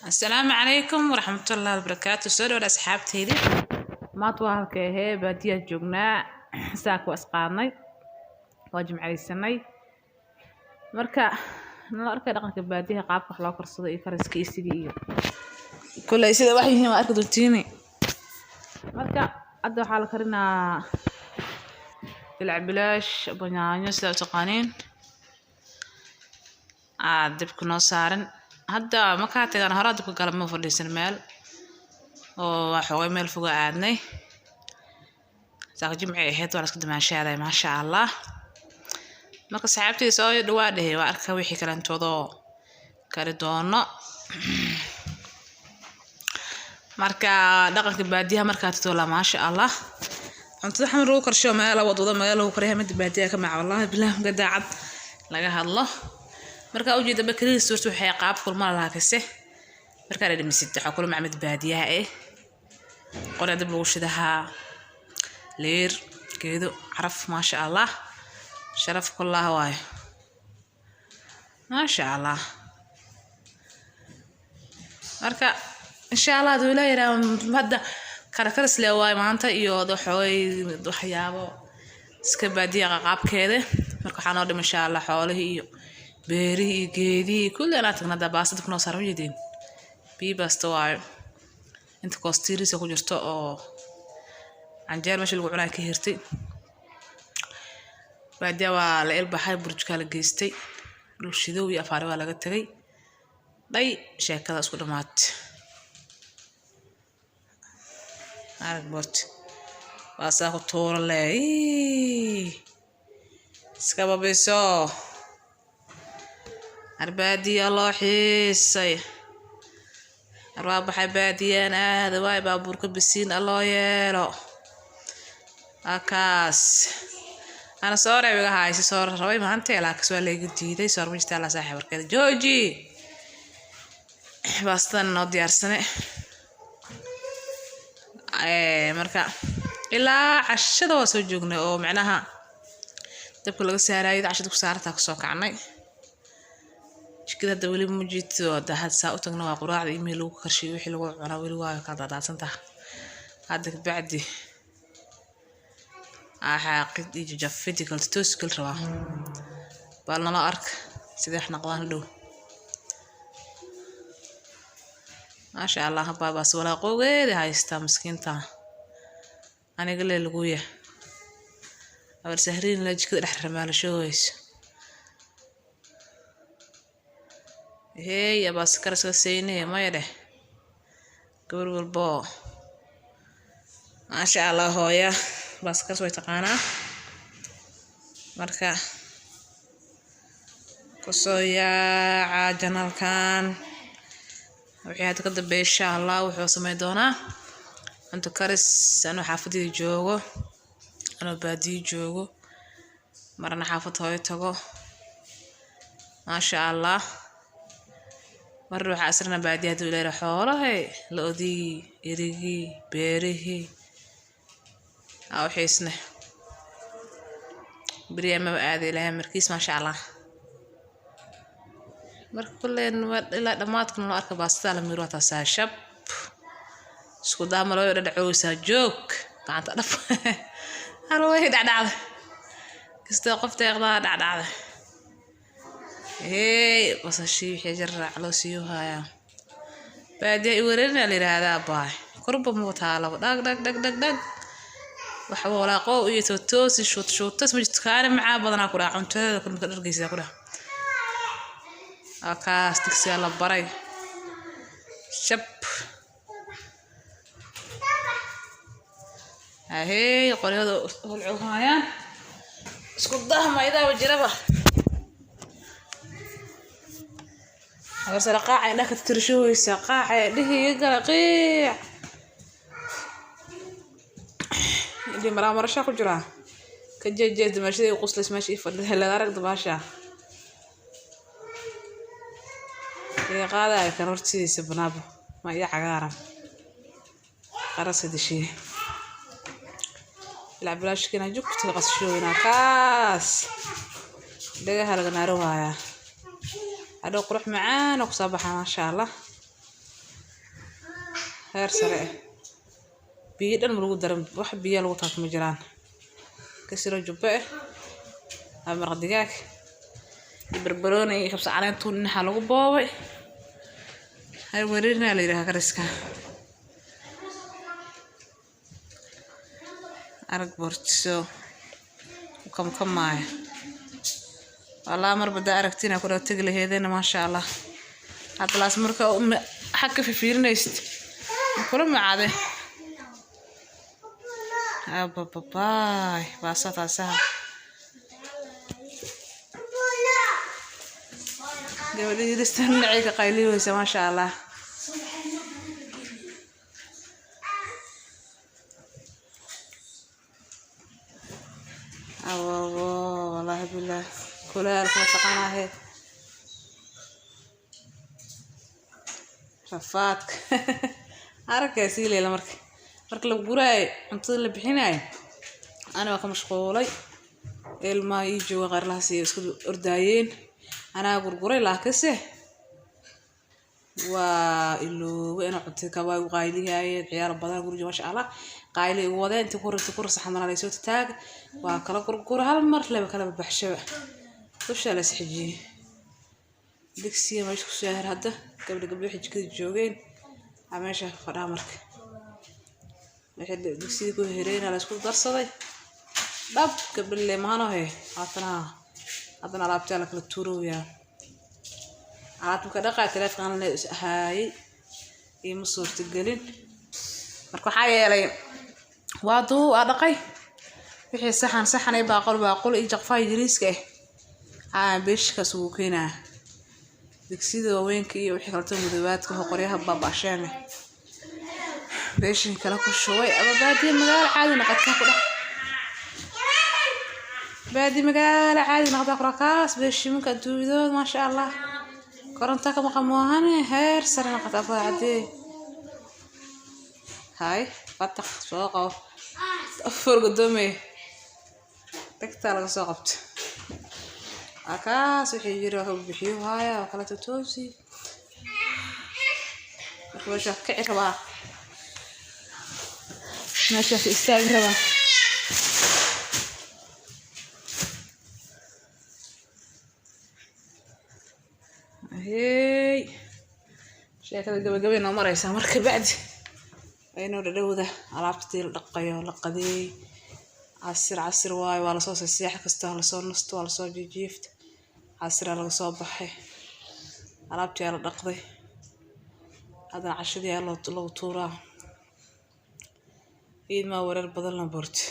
Asalaamu calaykum waraxmatullaahi wabarakaatu. Soo dhawaada asxaabteyda. Maanta waa halka ahee baadiyaa joognaa. Saaka waa isqaadnay, waa jimcaysanay. Marka nala arkay dhaqanka baadiyaha, qaabka wax loo karsado iyo kariska iyo sidii iyo kuley sida wax yihiin waa arki doontiini. Marka hadda waxaa la karinaa bilac bilaash banyaanyo, sida u taqaaniin, aa dabka noo saaran. Hadda markaa tagaan horaa dabka gala, ma fadhiisan meel oo waa xoogay meel foga aadnay. Saaka jimci ahayd, waa la iska damaashaaday, maasha Allah. Marka saxaabteyda soo dhawaa dhehe, waa arka wixii kalantoodoo kari doono. Marka dhaqanka baadiyaha markaa tagto, la maasha Allah, cuntada xamar lagu karsho, meel wadwado magaalo lagu kariyaa, midda baadiyaha ka maca, wallahi bilaah, marka daacad laga hadlo. Marka ujeeda bakariis suurta waxay qaab kulma lahaa kase markaa la dhimisid, waxaa kula maca mid baadiyaha eh, qorya dab lagu shidahaa, leer geedo caraf, maasha Allah, sharaf kullaha waayo, maasha Allah. Marka insha Allah haduu ilaahay yiraahdo, hadda karakaris le waayo maanta iyo waxoogay waxyaabo iska baadiya qaabkeeda. Marka waxaa noo dhima insha Allah xoolihii iyo beerihii iyo geedihii kulli anaa tagna. Hadda baasta dabka noo saaran, ujeediin, biyo baasta waayo, inta koostiiriisa ku jirto oo canjeer meesha lagu cunaa ka hirtay. Baadiya waa la ilbaxay, burjkaa la geystay, dhul shidow iyo afaari waa laga tagay, dhay sheekada isku dhamaatay. Arag boort baasaa ku tuura le, iska babiso arbaadiya loo xiisay, arbaa baxay baadiyaan aada waay, baabuurka bisiin aloo yeelo. Akaas ana soor iga haysi, soor rabay maanta, laakiin waa layga diiday. Soor ma jirta alla saaxiib warkeeda jooji. Baastadan noo diyaarsane. Marka ilaa cashada waa soo joognay oo macnaha dabka laga saarayay, cashada ku saarantaa kasoo kacnay. Jikada hadda weli ma jirto. Hadda had saa u tagna waa quraacda iyo meel lagu karshiyo, wixii lagu cunaa weli waa kala daadaadsan taha. Hadda kabacdi xaaqid iyo jajafid iyo kala toos kala rabaa. Bal nala ark sidee wax noqdaan hadhow. Maasha Allah, habaabaas walaaqowgeeda haystaa miskiinta, aniga lee laguya abar sahriin la jikada dhex ramaalashooyso. Hey, abaas karaska seynee maya dheh gabar walbo, maasha Allah, hooya baas karas way taqaanaa. Marka kusoo yaaca janalkan wixii hadda ka dambeeya insha Allah wuxuu sameyn doonaa cunto karis, anuu xaafadeyda joogo, anuu baadiyo joogo, marna xaafad hooyo tago, maasha Allah. Marna waxaa asrina baadiya haduu ilaahay xoolahay, lo'dii, erigii, beerihii aa u xiisne beri amaba aada ilaahay markiis, maasha Allah. Marka kulleen ilaa dhammaadka noo arka. Baastada la miiro taasaa shab isku daamalooyo dhadhacooysaa, joog gacanta dhaf hal way dhacdhacda kastoo qof deeqdaa dhacdhacda. Hey, basashii wixii jarraac loo siiyo hayaa, baadiya i wareerina la yiraahdaa baay korba ma taalaba, dhag dhag dhag dhag dhag, wax walaaqo iyo tootoosi shuut shuutas ma jirto. Kaana macaa badanaa ku dhaca cuntadeeda kulmka dhargeysa ku dhaca. Waa kaas digsiga la baray shab. Ahey, qoryada holcohaayaan isku dahma idaaba jiraba. Abarsara qaaca indhaha ka tirtirshooysa, qaaca dhihi iga gala qiic indhii maraamarashaa ku jiraa ka jeejees dimaashadii quslays meesha ii fadhida laga arag dabaasha iga qaadaya kan hortiisa banaaba ma iyo cagaaran qarasa dishiye bilacbilaashkiina jugta qasshooyna kaas dhagaha laga naaro waayaa hadhow qurux macaan oo kusoo baxa, maasha Allah. Heer sare ah. Biyo dhan ma lagu darin, wax biyo lagu taabto ma jiraan. Kasiro jubbo ah ama maraq digaag iyo barbarooni iyo kabsar caleen, tuun dhinaca lagu boobay. Hay weerarina la yidhaha kariska. Arag bortiso u kamkamaayo. Walaa mar badaa aragtina ku dhaw tegi laheedena, maasha Allah. Hadda laas marka xag ka fiirinaysid kula macaade. Abababaay, baasa taasaha. Gabadha yirista dhinacay ka qaylinaysa, maasha Allah. Awabo, wallahi billah. Kulaalka ma taqaanaahe. Rafaadka. Aragkaa sii leela marka. Marka la guraayo, cuntada la bixinaayo, ana waa ka mashquulay. Ilmaha ii jooga qaarlahaas iyo isku ordaayeen. Anaa gurguray, laakiinse waa iloobay inaan cuntada kabaa igu qaylihaayeen. Ciyaar badan guriga, maasha Allah. Qayli igu wadeen intii ku rartay ku rasaxan la soo taag. Waa kala gurgura hal mar leba kala baxshaba. Dusha la isxijiyey. Digsiga meesha ku soo hadda gabdho gabdho waxay jikada joogeen. Aa meesha fadhaa marka. Waxay digsiga ku hereen la isku darsaday. Dhab gabdho leemaano he. Haatana haddana alaabta la kala tuurooyaa. Alaabta marka dhaqaa taleefanka la haayay iima suurtagelin. Marka waxaa yeelay waa duu waa dhaqay. Wixii saxan saxan ay baaqol baaqol iyo jaqfaha yariiska ah. Aa beeshkaas ugu keenaa. Digsida waaweynka iyo wixii kaleeto madoobaadka oo qoryaha baaba'asheen. Beeshin kala ku shubay ama baadiye magaalo caadi noqota ku dhax. Baadiye magaalo caadi noqota ku kaas beeshimanka adduunyadood, maasha Allah. Koronto ka maqan moahane heer sare noqota cadee. Hay, fataq soo qabo. Afar godome. Tagta laga soo qabto. Akaas wixii jira ka bixiyo haya oo kala toosi. Marka meesha kici rabaa. Meeshaas istaagi rabaa. Hey. Sheekada gabagabay noo maraysaa marka bacdi. Waa inuu dhadhowda alaabtii la dhaqayo la qadeey. Casir casir waayo, waa lasoo seex kasta, waa lasoo nasto, waa lasoo jijiifta. Casiraa laga soo baxay. Alaabtii la dhaqday. Haddana cashadii ayaa loo tuuraa. Iid maa wareer badan la borto.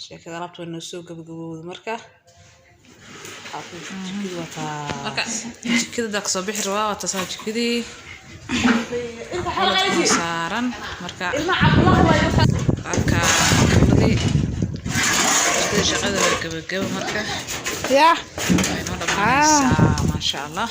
Sheekada alaabta waa noo soo gabagabowday marka. Jikadii waa taas. Marka jikada daa kasoo bixi rabaa, waa taasaa jikadii. Qalabka saaran marka halka jikadii jikada shaqada waa gabagabo marka. Yaa. Way noo dhamaanaysaa, maasha Allah.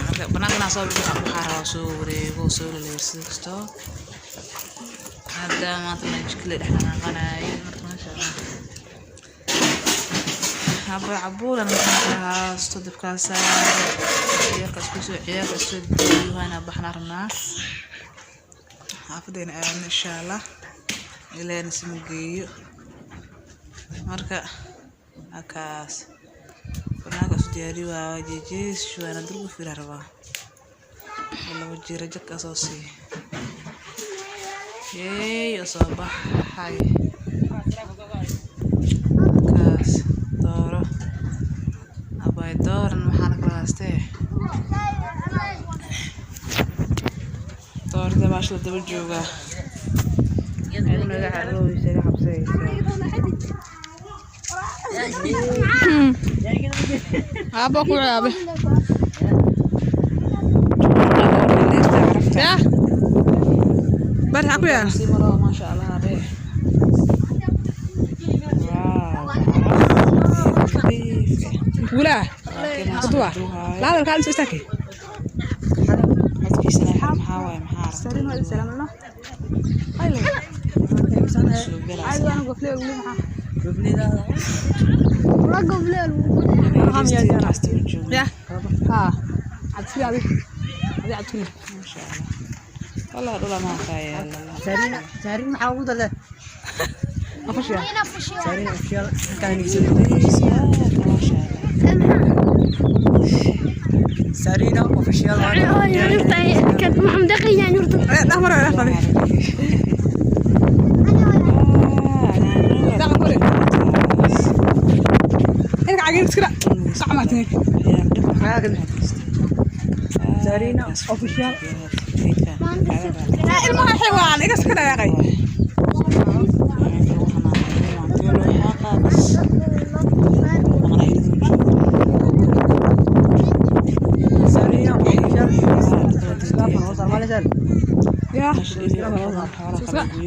Marka banaanka inaan soo bixi waxaa rabaa soo wareego soo laleersado kastoo. Hadda maanta la jikada dhex dhaqaaqanayay marka, maasha Allah. Haba cabuulan markaan haasto dabkaa saaray. Ciyaalka isku soo ciyaalka isoo diiwaana baxna rabnaa. Xaafadeena aadna insha Allah. Ilaahna sima geeyo. Marka akaas banaanka isu diyaariyo waa jeejees waana dulku fira rabaa. Laba jira jadka soo sii. Hey, soo baxay. Kaas dooro. Abay dooran maxaa la kala haystee? Doorada baash la daba joogaa. Naga carrooysa iga cabsaysaa. Aabbo ku caabe. Yaa. Bar ha ku yaal. Sii maro, maasha Allah dheh. Wow. Nadiif ah. Gulaa. Laakiin Kutuwa. duuhaayo. La hadal kaal soo istaagay. Codkiisana maxaa waaye, maxaa aragtay? Soo galaysa. Yariistii kaasta ma joogo. Yaa. Ha. Cabsi adi. Adiga cabtuni. Masha Allah, wallahi dhula maa kaa yaala. Saarina, Saarina maxaa ugu dalay? Official. Saarina Official halkaan nigso. Masha Allah. Saarina Official. Dhah mar dhah qabi. Daqa kore. Ilka cagin iskira. Sacmatin. Saarina Official. Ilmaha xaywaan iga iska dhaaqay. Saarina Official. Islaam Ya.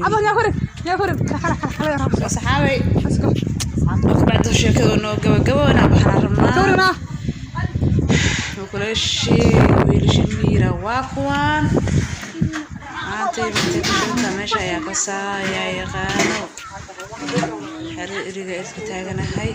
Aba yaa kore. Yaa kore. Khala khala khala rab. Saxaabay, Asko. bacda sheekadu noo gabagaboona, waxaan rabnaa Sawirna. Mukuleeshii wiilasha miira waa kuwaan maanta intay kushinta meesha ayaa ka saayaa yaqaano xero eriga iska taaganahay.